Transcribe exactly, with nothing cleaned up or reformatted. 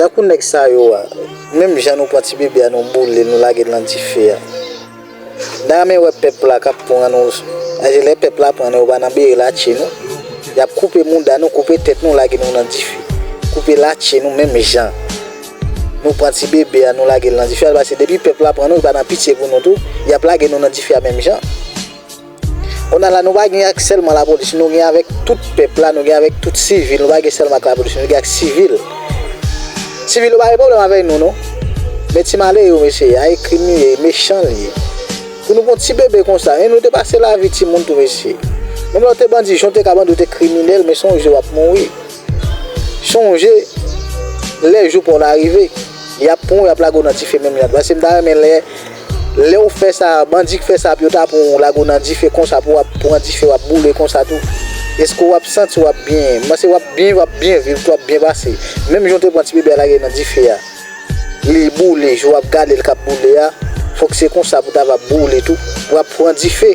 Tankou nèg sa yo a, menm jan nou pran ti bebe a, nou boule, nou lage l nan dife a. N a renmen wè pèp la k ap pran nou, lè pèp la pran nou, yo pa nan bere latche nou. Y ap koupe mouda nou, koupe tèt nou, lage nou nan dife. Koupe latche nou menm jan. Nou pran ti bebe a, nou lage l nan dife a, paske depi pèp la pran nou, yo pa nan pitye pou nou tou, y ap lage nou nan dife a menm jan. Kounye a la, nou pa gen ak sèlman lapolis, nou gen avèk tout pèp la, nou gen avèk tout sivil, nou pa gen sèlman ak lapolis, nou gen ak sivil. Sivil yo pa gen pwoblèm avèk nou, non. Men ti malere yo, mesye, a e krim li ye, mechan li ye. Pou nou pran ti bebe konsa, e nou te pase lavi timoun tou, mesye. Menm lè w te bandi, jan w te ka bandi, w te kriminèl, men sonje w ap mouri. Sonje, lè jou pa w la rive, y ap pran w, y ap lage w nan dife menm jan. Paske m ta renmen lè, lè w fè sa, bandi k fè sa, pou yo ta pran w, lage w nan dife konsa, pou w ap pran dife, w ap boule konsa tou. Èske w ap santi w ap byen? M panse w ap byen, w ap byen viv, w ap byen pase. Menm jan w te pran ti bebe a lage nan dife a, li boule, jan w ap gade l k ap boule a, fòk se konsa pou ta va boule tou. W ap pran dife.